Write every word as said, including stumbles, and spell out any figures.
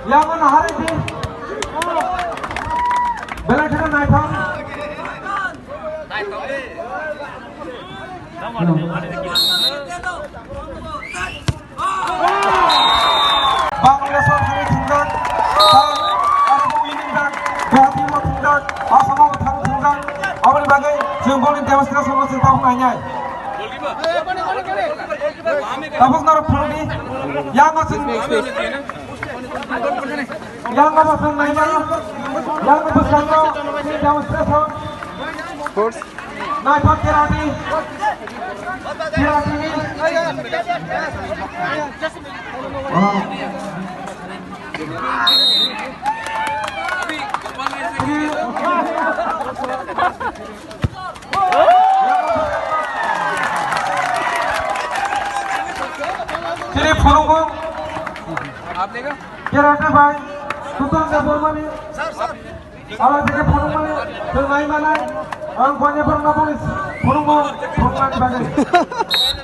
Yang mana hari di? Belai kena naithok. Bangladesh o thangwi thwngjak, tei Assam o winning jak, Guwahati o thwngjak, Assam o thangwi thwngjak. Aboni bagwi chwng boni demonstration o chwng tabuk nainai. Tabuk norok phunukdi, yang o chwng, yang o chwng nainai, yang o bwskango demonstration. Sports. Naithok kerati. Kerati ni. Chini phunukgo. Kerati bai. Tutung Debbarmani. Ala dike phunukmani, tei nai manai, ang buaini borokno boni phunukmo, phunukmani bagwi.